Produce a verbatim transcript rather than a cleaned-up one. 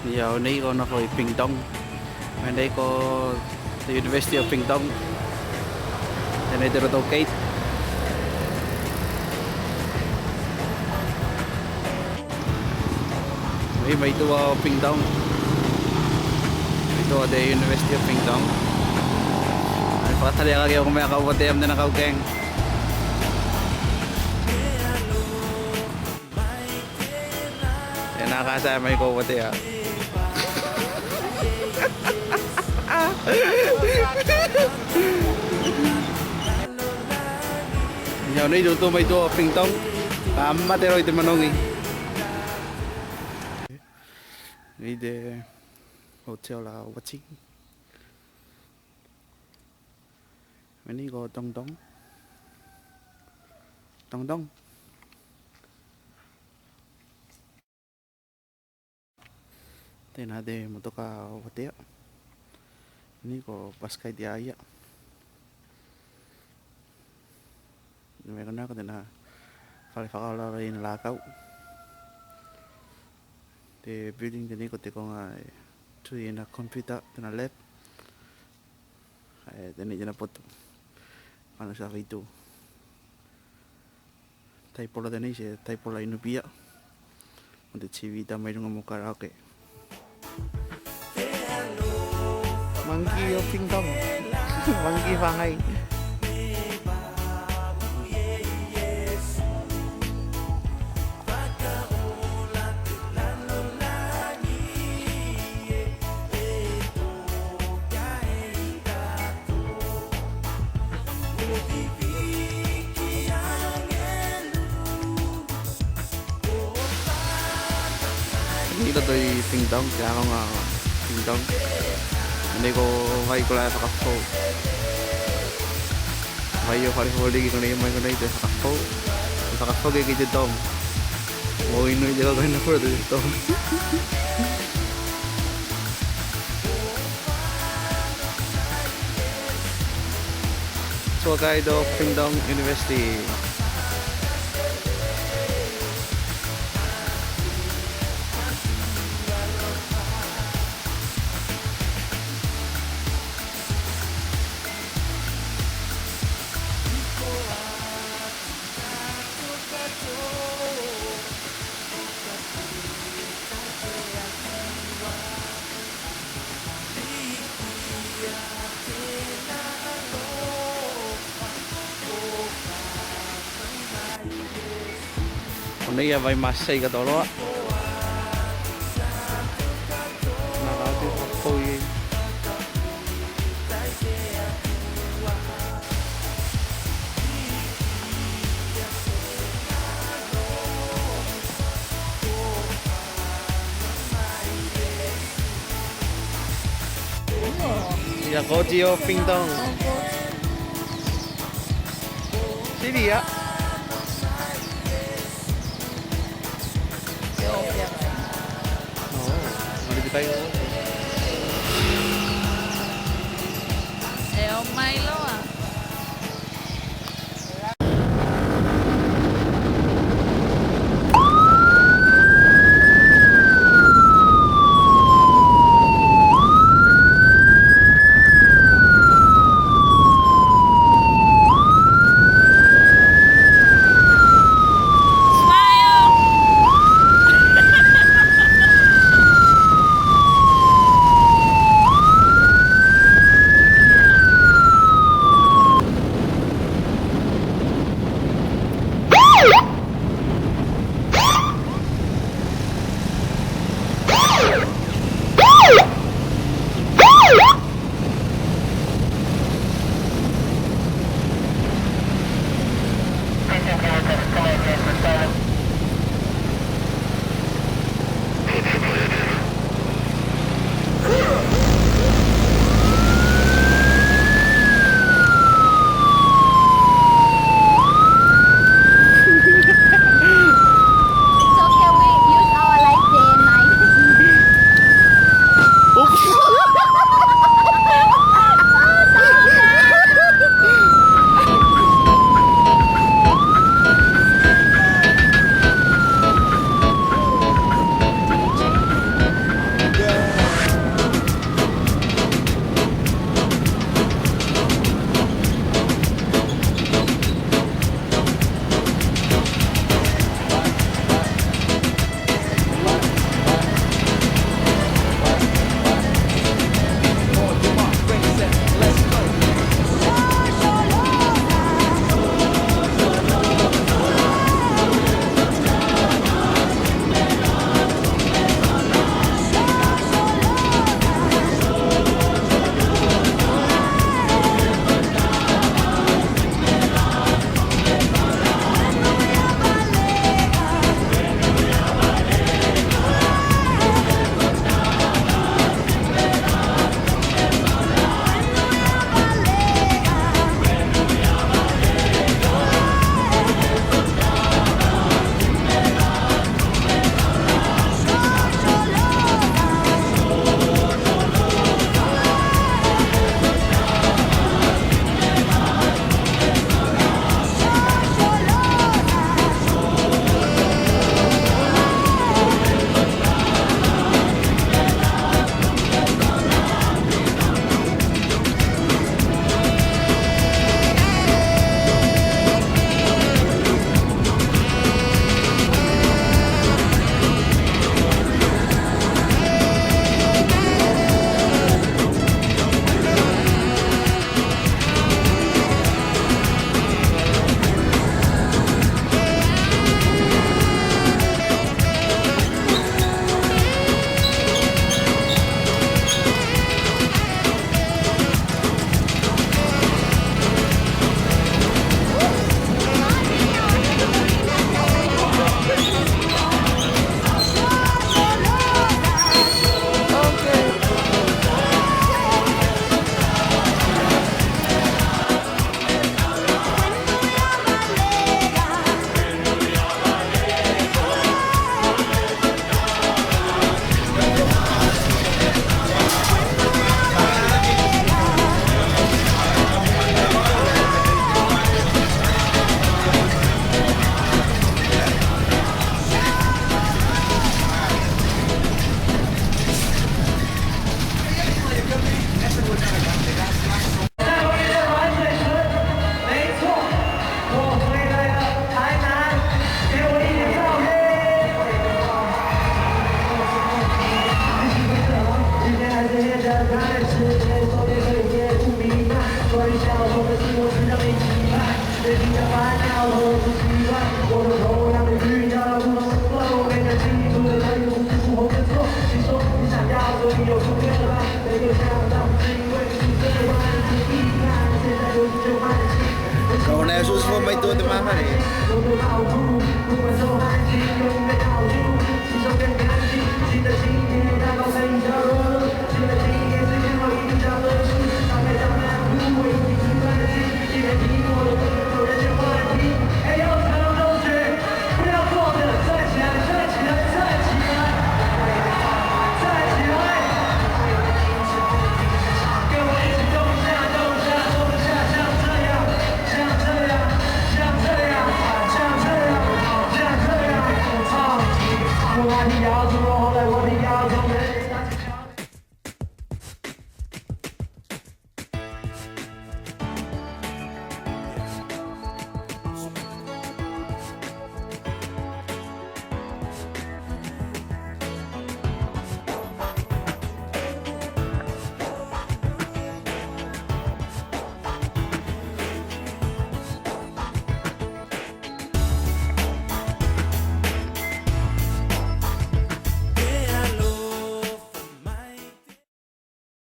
Ia, nei konā ko i Pingtung. Konei ko the University of Pingtung. Tenei te lotou gate. Nei mai tua o Pingtung. Mai tua te University of Pingtung. Ai, fakatali aka ki oku mea kau vatea mo tena kau gang. Tena ka tae mai ko vatea. Ia, nei tou tou mai tua o Pingtung. Ka mate loa i te manogi. Nei te hotel a Wating. Meni ko Dong Dong. Dong Dong. Tena te motoka o vatea. Nei ko Pascai te aia. Nei konā ko tena fale fakaolaola i lakau. Te building tenei ko te koga e tui ena computer, tena lab. E, tenei tena poto. Fano sa vaitu. Taipola tenei se taipola inu pia. Mo te TV ta mai luga mo karaoke. Monkey o Pingtung. Monkey fagai. Nei tou i Pingtung, te akoga Pingtung. Nei ko vai kola e fakafou. Vai o fale foliki konei mai konei te fakafou. Te fakafou ke ki te dome. Mo inu i te kakaina fura te dome. Tour guide o Pingtung University. Konei a vai masei katoa loa. Na ka te fakafou i ei. Ia ko oti o Pingtung. Sili ia. E o mai loa. Ka ona e susu mai tua te mahare.